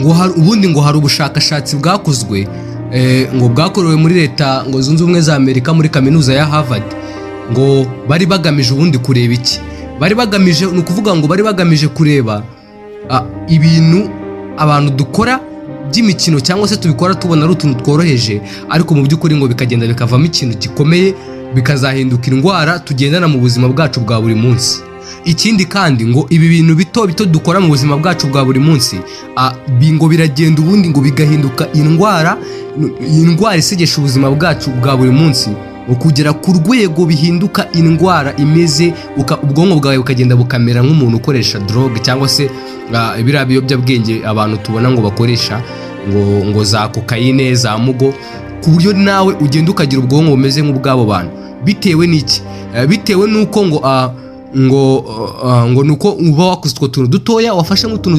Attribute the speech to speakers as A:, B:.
A: Ngo hari ubundi, ngo hari ubushakashatsi bwakozwe, ngo bwakorewe muri Leta ngo Zunze Ubumwe za Amerika, muri Kaminuza ya Harvard. Ngo bari bagamije ubundi kureba iki? Bari bagamije, ni ukuvuga ngo bari bagamije kureba ibintu abantu dukora by'imikino, cyangwa se tubikora tubona ari utuntu tworoheje, ariko mu by'ukuri ngo bikagenda bikavamo ikintu gikomeye, bikazahinduka indwara tugendana mu buzima bwacu bwa buri munsi. Ikindi kandi, ngo ibi bintu bito bito dukora mu buzima bwacu bwa buri munsi, ngo biragenda ubundi ngo bigahinduka indwara, indwara isegesha ubuzima bwacu bwa buri munsi, ngo kugera ku rwego bihinduka indwara imeze ubwonko bwawe bukagenda bukamera nk'umuntu ukoresha drogue, cyangwa se biriya biyobyabwenge abantu tubona ngo bakoresha, ngo za kokayine, za mugo, ku buryo nawe ugenda ukagira ubwonko bumeze nk'ubw'abo bantu. Bitewe n'iki? Bitewe n'uko ngo nuko uba wakoze utwo tuntu dutoya wafashe nk'utuntu.